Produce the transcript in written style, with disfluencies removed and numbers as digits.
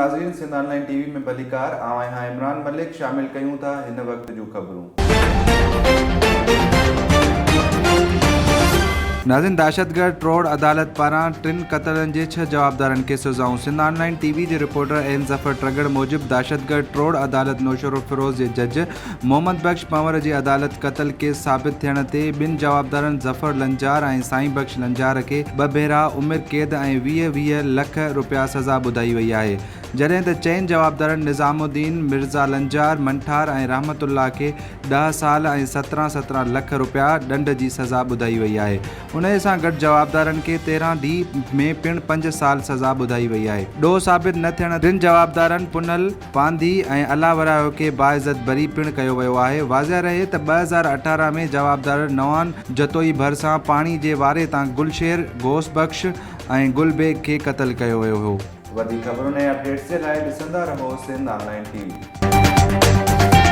ناظرين سنڌ آن لائين ٽي وي ۾ ڀليڪار آئون آهيان عمران ملڪ شامل ڪيون ٿا هن وقت جون خبرون. ناظرين دهشتگرد ٽوڙ عدالت پاران ٽن قتلن جي ڇهه جوابدارن کي سزائون سنڌ آن لائين ٽي وي جي رپورٽر اين ظفر ٽڳڙ موجب دهشتگرد ٽوڙ عدالت نوشهروفيروز جي جج محمد بخش پنهور جي عدالت قتل ڪيس ثابت ٿيڻ تي ٻن جوابدارن ظفر لنجار ۽ سائين بخش لنجار کي ٻه ڀيرا عمر قيد ۽ 20 20 لک رپيا سزا ٻڌائي وئي آهي جڏهن ته چئن جوابدارن نظام الدين، مرزا لنجار، منٺار ۽ رحمت الله کي ڏهه سال ۽ 17 17 لک رپيا ڏنڊ جي سزا ٻڌائي وئي آهي انهي سان گڏ جوابدارن کي 13 ڊي ۾ پڻ پنج سال سزا ٻڌائي وئي آهي ڏوهه ثابت نه ٿيڻ ٽن جوابدارن پنهل پانڌي ۽ الله ورايو کي باعزت بري پڻ ڪيو ويو آهي. واضح رهي ته 2018 ۾ جوابدار نوان جتوئي ڀرسان پاڻي جي واري تان گلشير، غوث بخش ۽ گل بيگ کي قتل ڪيو ويو هو. وڌيڪ خبرن ۽ اپڊيٽس جي لاء ڏسندا رهو سنڌ آن لائين ٽي وي.